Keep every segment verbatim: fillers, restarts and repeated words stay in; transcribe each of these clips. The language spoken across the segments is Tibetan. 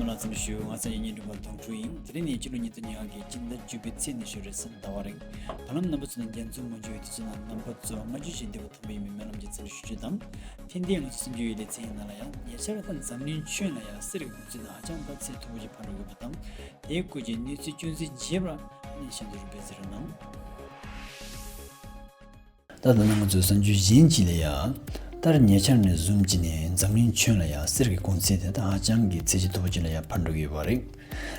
ལ་འཚམས་ཞུ། ང་ཚོ་ཡི་ཉིན་རིམ་པ་དོང་ཕུ་ཡིན། དེ་རིང་ནི་ཕྱི་ལོ་ཉིས་སྟོང་ཉི་ཤུ་རྩ་ལྔ་གི་སྤྱི་ཟླ་བཅུ་པའི་ཚེས་ཉི་ཤུ་རེས་གཟའ་ཟླ་བ་རེད། ད་ལམ་རྣམ་པ་ཚོ་ནས་རྒྱལ་འཛོམས་མ་འཇུ་བའི་དུས་ཚོད་ནང་རྣམ་པ་ཚོ་སྔ་འཇུ་ཞིག་འདི་བ་ཐོན་པ་ཡིན་པའི་སྨོན་ལམ་གྱི་འཚམས་ཞུ་ཞུ་དང་། ཐེངས་འདིའི་ང་ཚོ་གསར་འགྱུར་ཡོད་ལས་ཚན་ཡིན་ནང་ལ་ཡང་ཉེ་ཆར་ད་འཛམ་གླིང་ཁྱོན་ལ་ཡང་གསེར་གྱི་གོང་ཚད་དང་ཧ་ཅང་ད་ཚད་མཐོ་པོ་ཞིག་འཕར་འགྲོ་གི་ཡོད་པ་དང་། དེའི་སྐོར་གྱི་གནས་ཚུལ་ཅུང་ཟད་རྒྱས་པ་ནས་གཤམ་དུ་རིམ་པས་གསན་རོགས་གནང་། ད་ད་ནང་ང་ཚོའི་གསར་འགྱུར་གཞན་གཅིག་ལ་ཡ། ད་ཉེ་ཆར་ནས་བཟུང་བྱས་ནས་འཛམ་གླིང་ཁྱོན་ལ་ཡ་གསེར་གྱི་གོང་ཚད་དེ་ད་ཧ་ཅང་གི་ཚད་གཞི་མཐོ་པོ་ཅིག་ལ་ཡ་འཕར་འགྲོ་གི་ཡོད་པ་རེད།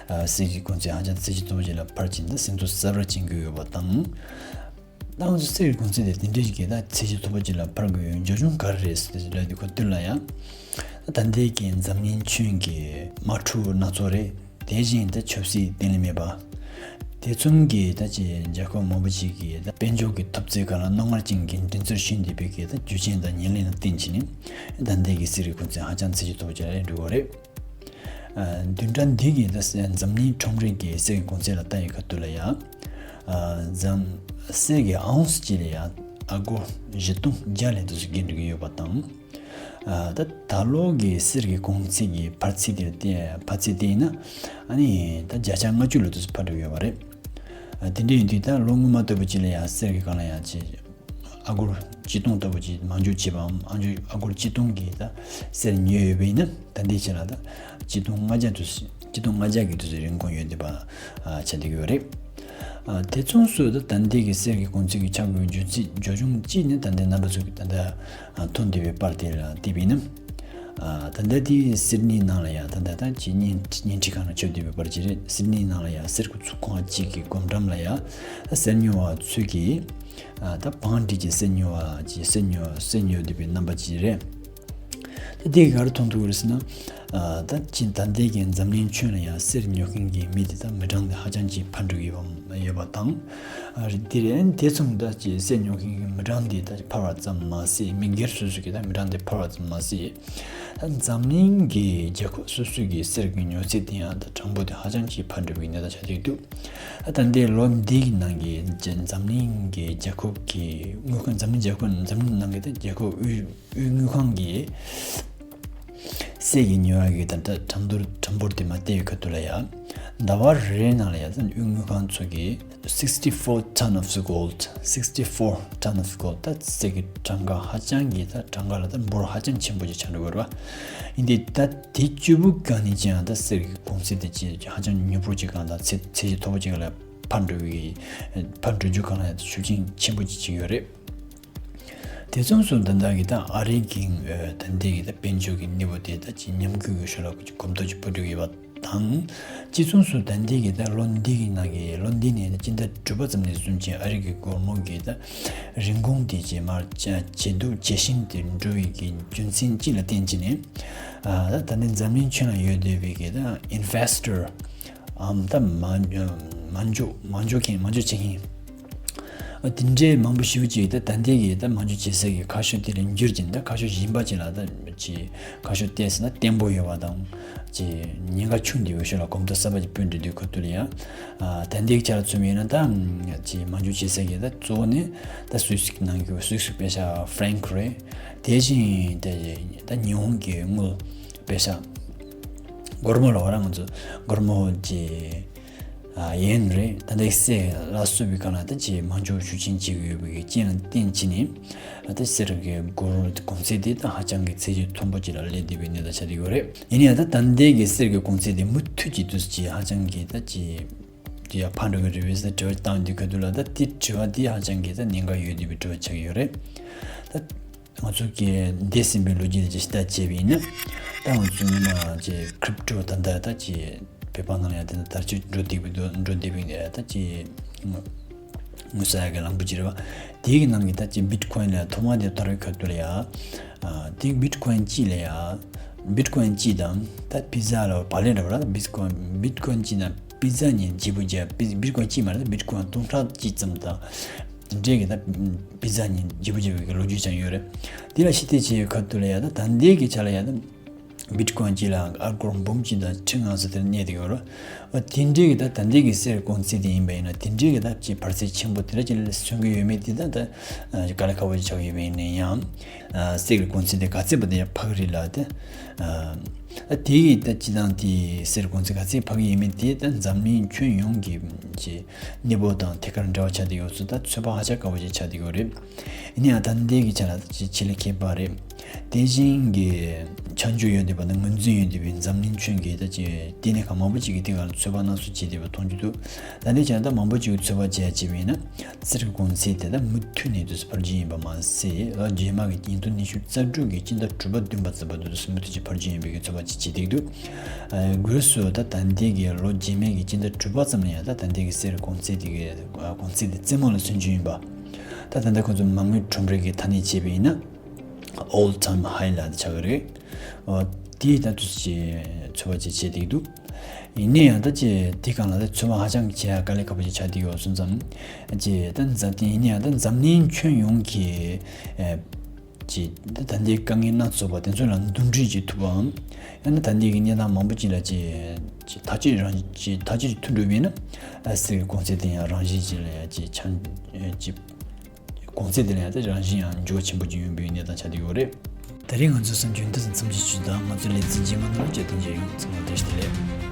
ཨ། གསེར་གྱི་གོང་ཚད་ཧ་ཅང་ཚད་གཞི་མཐོ་པོ་ཅིག་ལ་འཕར་ཕྱིན་ད་སེམས་ཚོར་གསར་པ་ཅན་གྱི་ཡོད་པ་དང་། ད་ང་ཚོ་གསེར་གྱི་གོང་ཚད་དེ་དེ་འདྲའི་ཞིག་གི་ད་ཚད་གཞི་མཐོ་པོ་ཅིག་ལ་འཕར་དགོས་ཡོད་རྒྱུ་རྐྱེན་ག་རེ་རེད་ཟེར་ཏེ་ལབ་དུས་ཁོ་དེ་ལ་ཡ། ད་ལྟའི་གི་འཛམ་གླིང་ཁྱོན་གྱི་དམག་འཁྲུག་སྣ་ཚོགས་རེད། དེ་བཞིན་ད་ཆབ་སྲིད་བརྟན་ལྷིང་མེད་པ། དེ་མཚུངས་ཀྱི་ད་ཅི་རྒྱལ་ཁབ་མང་པོ་ཞིག་གིས་ད་དཔལ་འབྱོར་གྱི་འཐབ་རྩོད་སྒང་ལ་རྣོ་ངར་ཅན་གྱི་མགྲིན་ཚབ་ཞུས་འདུག་པའི་གི་ད་རྒྱུ་རྐྱེན་དང་ཉེར་ལེན་ལ་བརྟེན་བྱས་ནས་ད་ལྟའི་གི་གསེར་གྱི་གོང་ཚད་ཧ་ཅང་ཚད་གཞི་མཐོ་པོ་ཅིག་ལ་འགྲོ་གི་རེད། ཨ། བདུན་ཕྲག་འདི་གི་ད་འཛམ་གླིང་ཁྲོམ་རའི་གི་གསེར་གྱི་གོང་ཚད་ལ་ལྟ་ཡི་ཁ་ཐུག་ལ་ཡ། ཨ། འཛམ། གསེར་གྱི་ཨའུན་སི་གཅིག་ལ་ཡ་ཨ་སྒོར་བཞི་སྟོང་བརྒྱ་ལས་དུ་ཞིག་འགྲོ་གི་ཡོད་པ་དང་། ཨ། ད་ད་ལོ་གི་གསེར་གྱི་གོང་ཚད་ཀྱི་འཕར་ཚད་དེ་ལ་བལྟས། འཕར་ཚད་དེ་ཡིན་ན་ཨ་ནི་ད་བརྒྱ་ཆ་ལྔ་བཅུ་ལོ་དུ་འཕར་འགྲོ་ཡོད་པ་རེད། ཨ། དེ་འདྲ་ཡིན་དུས་ད་ལོ་སྔོན་མ་ལྟ་བུ་ཅིག་ལ་ཡང་གསེར་གྱི་སྒང་ལ་ཡང་ཅིག་ཨ་སྒོར་གཅིག་སྟོང་ལྟ་བུ་ཅིག་མང་ཇུག་བྱེད་པའམ་ཨ་ཇུ་ཨ་སྒོར་གཅིག་སྟོང་གི་ད་གསེར་ཉོས་ཡོད་པ་ཡིན་ན་ད་ལྟའི་ཆ་ལ་ད་གཅིག་སྟོང་ལྔ་བརྒྱ་དུ་གཅིག་སྟོང་ལྔ་བརྒྱ་གི་དུས་སུ་རིན་གོང་ཡོད་བསྡད་པ་ཆགས་བསྡད་ཀྱི་ཡོད་རེད། ཨ། དེ་མཚུངས་སུ་ད་ད་ལྟའི་གི་གསེར་གྱི་གོང་ཚད་ཀྱི་ཆག་སྒོའི་རྒྱུ་མཚན་རྒྱུ་ཆུང་གཅིག་ནི་ད་ལྟའི་རྣམ་པ་ཚོ་གི་ད་ལྟ་མཐོང་བསྡད་པའི་པར་དེ་ལ་བལྟས་པ་ཡིན་ན། ཨ། ད་ལྟ་དེ་སིད་ནི་ནང་ལ་ཡ་ད་ལྟ་ད་ཅི་བརྙན་བརྙན་འཕྲིན་ཁང་ནང་ཆགས་བསྡད་པའི་པར་ཅིག་རེད། སིད་ནི་ནང་ལ་ཡ་གསེར་ཁུག་ཚོང་ཁང་གཅིག་གི་སྒོ་འགྲམ་ལ་ཡ་ད་གསེར་ཉོ་བ་ཚོས་ཀྱིས། ཨ། ད་བང་སྒྲིག་གི་གསེར་ཉོ་བ་ཅིག་གསེར་ཉོ་གསེར་ཉོ་བསྡད་པའི་རྣམ་པ་ཅིག་རེད། ད་དེ་ག་རེ་མཐོང་ཐུབ་ཀྱི་རེད་ཟེར་ན། ཨ། ད་ཅི་ད་ལྟའི་གི་འཛམ་གླིང་ཁྱོན་ལ་ཡང་གསེར་ཉོ་མཁན་གྱི་མི་དེ་དག་མི་གྲངས་དེ་ཧ་ཅང་ཅིག་འཕར་འགྲོ་གི་ཡོད་པ་ཡོད་པ་དང་། ཨ། རེད། དེ་རེད། དེ་མཚུངས་ད་ཅི་གསེར་ཉོ་མཁན་གྱི་མི་གྲངས་དེ་ད་འཕར་བ་ཙམ་མ་ཟད་མི་སྒེར་སོ་སོ་གི་ད་མི་གྲངས་དེ་འཕར་བ་ཙམ་མ་ཟད། ད་འཛམ་གླིང་གི་རྒྱལ་ཁབ་སོ་སོ་གི་གསེར་གྱི་ཉོ་ཚད་དེ་ཡང་ད་གྲངས་འབོར་དེ་ཧ་ཅང་ཅིག་འཕར་འགྲོ་བའི་གནས་སྟངས་ཆགས་བསྡད་འདུག་ད་ལྟའི་ལོ་འདི་གི་ནང་གི་འཛམ་གླིང་གི་རྒྱལ་ཁབ་ཀྱི་དངུལ་ཁང་འཛམ་གླིང་རྒྱལ་ཁབ་འཛམ་གླིང་ནང་གི་ད་རྒྱལ་ཁབ་དབུས་དབུས་དངུལ་ཁང་གི་གསེར་གྱི་ཉོ་བ་གི་ད་ལྟ་གྲངས་འབོར་གྲངས་འབོར་དེ་མར་བལྟས་པའི་ཁ་ཐུག་ལ་ཡ། ཟླ་བ་རེའི་ནང་ལ་ཡ་ད་དབུས་དངུལ་ཁང་ཚོ་གིས་sixty four ton of gold, sixty four ton of gold ད་གསེར་གྱི་གྲངས་ཀ་ཧ་ཅང་གི་ད་གྲངས་ཀ་ལ་ད་འབོར་ཧ་ཅང་ཆེན་པོ་ཅིག་ཆགས་འགྲོ་གི་རེད་བ། ཡིན་ཏེ་ད་དེ་བཅུ་པོ་གང་ནས་ཀྱང་ད་གསེར་གྱི་གོང་ཚད་དེ་ཅིག་ཧ་ཅང་མྱུར་པོ་ཅིག་གང་ད་ཚད་ཚད་གཞི་མཐོ་པོ་ཅིག་ལ་འཕར་འགྲོ་གི་འཕར་འགྲོ་རྒྱུ་གང་ལ་ཡ་ད་ཤུགས་རྐྱེན་ཆེན་པོ་ཅིག་ཅིག་ཡོད་རེད། དེ་མཚུངས་སུ་ད་ལྟ་གི་ད་ཨ་རི་གི་ད་ལྟའི་གི་ད་དཔལ་འབྱོར་གྱི་གནས་བབ་དེ་ད་ཅིག་ཉམས་རྒུད་ཀྱི་ཞོར་ལ་ཅིག་གོམ་མདོ་ཅིག་སྤོ་འགྲོ་ཡོད་པ་དང་། དེ་མཚུངས་སུ་ད་ལྟའི་གི་ད་ལོ་འདི་གི་ནང་གི་ལོ་འདི་ནས་ད་སྤྱི་ཟླ་དྲུག་པ་ཙམ་ནས་བཟུང་ཅིག་ཨ་རི་གི་སྒོར་མོ་གི་ད་རིན་གོང་དེ་ཇེ་མར་ཇེ་སྡུག་ཇེ་ཞན་དུ་འགྲོ་བའི་གི་རྒྱུ་མཚན་གཅིག་ལ་བརྟེན་བྱས་ནས། ཨ། ད་ད་ལྟའི་འཛམ་གླིང་ཁྱོན་ལ་ཡོད་བསྡད་པའི་གི་ད་ཨིན་ཝེ་སི་ཊར་ཨམ་ད་མ་མ་འཇོག་མ་འཇོག་མཁན་མ་འཇོག་བྱེད་མཁན། ཨ། དེ་འདྲའི་མང་པོ་ཞེ་པོ་ཅིག་ད་ད་ལྟའི་གི་ད་མ་འཇོག་བྱེད་སའི་གི་ཁ་ཕྱོགས་དེ་ལ་འགྱུར་གྱིན་ད་ཁ་ཕྱོགས་གཞན་པ་ཅིག་ལ་ད་ཅིག་ཁ་ཕྱོགས་བལྟས་ཟིན་ན་བརྟན་པོ་ཡོད་པ་དང་ཅིག་ཉེན་ཁ་ཆུང་དེ་འོས་ཤོག་ལ་གོམ་མདོ་གསར་པ་ཅིག་སྤོས་འགྲོ་དུས་ཁ་ཐུག་ལ་ཡ། ཨ། ད་ལྟའི་ཆ་ལ་མཚོན་པ་ཡིན་ན་ད་ཅིག་མ་འཇོག་བྱེད་སའི་གི་ད་གཙོ་བོ་ནི་ད་སུད་སི་གི་ནང་གི་སུད་སི་པེ་ཤ་ཧྥ་རན་ཀི་རེད། དེ་བཞིན་དེ་ད་ཉི་ཧོང་གི་དངུལ་པེ་ཤ་སྒོར་མོ་ལ་བ་ར་ང་ཚོ་སྒོར་མོ་གི་ཨ་ཡེན་རེད། ད་ལྟའི་གསེར་ལ་སོགས་པའི་སྒང་ལ་ད་ཅིག་མ་འཇོག་ཤུགས་ཆེན་བྱེད་ཀྱི་ཡོད་པའི་རྐྱེན་ལ་བརྟེན་བྱས་ནས་ཨ་ད་གསེར་གྱི་སྒོར་གོང་ཚད་དེ་ད་ཧ་ཅང་གི་ཚད་གཞི་མཐོན་པོ་ཅིག་ལ་སླེབས་བསྡད་པའི་གནས་སྟངས་ཆགས་བསྡད་ཡོད་རེད། ཡིན་ཡང་ད་ད་ལྟའི་གི་གསེར་གྱི་གོང་ཚད་དེ་མུ་མཐུད་ཀྱི་དུས་ཅིག་ཧ་ཅང་གི་ད་ཅིག་དེ་ཡང་ཕར་འགྲོ་གི་རེད་པས་ཟེར་དྲི་བ་བཏང་དུས་ཁ་ཐུག་ལ་ད་དེ་དྲི་བ་དེ་ཧ་ཅང་གི་ད་ཉེན་ཁ་ཡོད་བསྡད་པའི་དྲི་བ་ཆགས་ཀྱི་ཡོད་རེད། ད་ང་ཚོ་གི་འདས་ཟིན་པའི་ལོ་རྒྱུས་དེ་ཅིག་ལྟ་བྱས་པ་ཡིན་ན། ད་ང་ཚོ་སྔོན་མ་ཅིག་ཁྲིབ་ཊོ་ད་ལྟ་ད་ཅིག་བོད་པ་ནང་ཡང་དེ་ད་དར་ཁྱབ་འགྲོ་བསྡད་པའི་འགྲོ་བསྡད་པའི་ད་ཅིག་དངུལ་ཟ་ཡག་གི་ལམ་བུ་ཅིག་རེད་བ། དེའི་གི་ནང་གི་ད་ཅིག་བིཊ་ཀོ་ཡིན་ལ་ཐོག་མ་དེ་ཐོར་བའི་ཁ་ཐུག་ལ་ཡ། ཨ། དེ་བིཊ་ཀོ་ཡིན་གཅིག་ལ་ཡ། བིཊ་ཀོ་ཡིན་གཅིག་དང་ད་བི་ཛ་ལ་བག་ལེབ་འདྲ་བ་ར། བིཊ་ཀོ་ཡིན་བིཊ་ཀོ་ཡིན་གཅིག་དང་བི་ཛ་གཉིས་བརྗེ་པོ་བརྒྱབ། བི་བིཊ་ཀོ་ཡིན་གཅིག་མ་རེད། བིཊ་ཀོ་ཡིན་སྟོང་ཕྲག་གཅིག་ཙམ་དང་། དེ་འདྲའི་གི་ད་བི་ཛ་གཉིས་བརྗེ་པོ་བརྒྱབ་པའི་གི་ལོ་རྒྱུས་ཀྱང་ཡོད་རེད། དེ་ལ་ཕྱི་བལྟས་བྱས་པའི་ཁ་ཐུག་ལ་ཡ་ད་ད་ལྟའི་གི་ཆ་ལ་ཡ་ད། བིཊ་ཀོ་ཡིན་གཅིག་ལ་ཨ་སྒོར་འབུམ་གཅིག་དང་ཁྲི་ལྔ་ཙམ་དེར་གནས་བསྡད་ཡོད་རེད། ཨ། དེ་འདྲའི་གི་ད་ད་ལྟའི་གི་གསེར་གོང་ཚད་དེ་ཡིན་པ་ཡིན་ན་དེ་འདྲའི་གི་ད་ཅིག་འཕར་ཚད་ཆེན་པོ་དེ་འདྲ་ཅིག་ལ་མཚོན་གི་ཡོད་མེད་དེ་ད་ད་དཀའ་ལས་ཁག་པོ་ཅིག་ཆགས་ཡོད་པ་ཡིན་ན་ཡང་། ཨ། གསེར་གི་གོང་ཚད་དེ་ག་ཚད་པོ་དེ་འཕར་གི་རེད་ལབ་དེ། ཨ། ད་དེ་ཡི་ད་སྤྱི་བཏང་དེ་གསེར་གོང་ཚད་ག་ཚད་འཕར་གྱི་ཡིན་མིན་དེ་ད་འཛམ་གླིང་ཁྱོན་ཡོངས་ཀྱི་ཀྱི་གནས་བབ་དང་ཐད་ཀར་འབྲེལ་བ་ཆགས་བསྡད་ཡོད་ཚུལ་ད་ཚོད་དཔག་ཧ་ཅང་དཀའ་བ་ཞིག་ཆགས་བསྡད་ཡོད་རེད། ཡིན་ན་ཡང་ད་ལྟའི་གི་ཆ་ལ་ད་ཆེད་ལས་མཁས་པ་རེད། དེ་བཞིན་གྱི་ཆ་འཇོག་ཡོད་བསྡད་པ་དང་ངོས་འཛིན་ཡོད་བསྡད་པའི་འཛམ་གླིང་ཁྱོན་གྱི་ད་ཅི་ལྟེ་གནས་ཁང་མང་པོ་ཅིག་གིས་དེ་ག་ལ་ཚོད་དཔག་སྣ་ཚོགས་བྱས་བསྡད་པ་མཐོང་རྒྱུ་འདུག་ད་ལྟའི་ཆ་ལ་ད་མང་པོ་ཅིག་གིས་ཚོད་དཔག་བྱས་བྱས་པ་ཡིན་ན། གསེར་གྱི་གོང་ཚད་དེ་ད་མུ་མཐུད་ནས་དུས་སུ་འཕར་རྒྱུ་ཡིན་པ་མ་ཟད། ལོ་རྗེས་མ་གི་ཉིས་སྟོང་ཉི་ཤུ་རྩ་དྲུག་གི་སྤྱི་ཟླ་དྲུག་པ་བདུན་པ་ཙམ་པ་དུས་སུ་མུ་མཐུད་ཀྱིས་འཕར་རྒྱུ་ཡིན་པའི་གི་ཚོད་དཔག་ཅིག་བྱེད་བསྡད་འདུག་ཨ་སྒོས་སུ་ད་ད་ལྟའི་གི་ལོ་རྗེས་མའི་གི་སྤྱི་ཟླ་དྲུག་པ་ཙམ་ལ་ཡང་ད་ད་ལྟའི་གི་གསེར་གོང་ཚད་དེ་གི་ཨ་གོང་ཚད་དེ་རྩེ་མོ་ལ་སོན་རྒྱུ་ཡིན་པ། ད་ད་ལྟ་ཁོང་ཚོ་མ་དངུལ་གྲུབ་འབྲས་ཀྱི་ཐ་སྙད་བྱས་པ་ཡིན་ན། All time high ལ་ཆགས་ཀྱི་རེད། ཨོ། དེ་ད་དུས་ཀྱི་ཚོད་དཔག་ཅིག་བྱས་བསྡད་འདུག་ཡིན་ན་ཡང་ད་ཅི་དེ་གང་ལ་ད་ཚོད་དཔག་ཧ་ཅང་བྱེད་ཡ་དཀའ་ལས་ཁག་པོ་ཅིག་ཆགས་བསྡད་ཡོད་སོང་ཙང་། ཅི་ད་འཛམ་ཡིན་ན་ཡང་ད་འཛམ་གླིང་ཁྱོན་ཡོངས་ཀྱི་ཨེ་ཅི་ད་ད་ལྟའི་དཀའ་ངལ་སྣ་ཚོགས་པ་དེ་ཚོ་ལ་འདུམ་འགྲིག་ཅིག་ཐུབ་པའམ། ཡང་ན་ད་ལྟའི་གི་གནས་སྟངས་མང་པོ་ཅིག་ལ་ཅི་ཅི་ཐག་གཅོད་རང་ཅི་ཐག་གཅོད་ཅིག་ཐུབ་འགྲོ་བས་ན། ཨ་གསེར་གྱི་གོང་ཚད་དེ་ཡང་རང་བཞིན་ཅིག་ལ་ཡང་ཅི་ཆ་ཅི། གོང་ཚད་དེ་ལ་ཡང་ད་རང་བཞིན་ཡང་འགྱུར་བ་ཆེན་པོ་ཅིག་ཡོང་པའི་གནས་སྟངས་ཆགས་བསྡད་ཡོད་རེད། ད་རེས་ང་ཚོའི་གསར་འགྱུར་འདི་ཙམ་མཚམས་བཞག་རྒྱུ་དང་། ང་ཚོའི་ལེ་ཚན་རྗེས་མ་ནང་ལ་མཇལ་དུ་མཇལ་ཡོང་། ཚང་མ་བཀྲ་ཤིས་བདེ་ལེགས།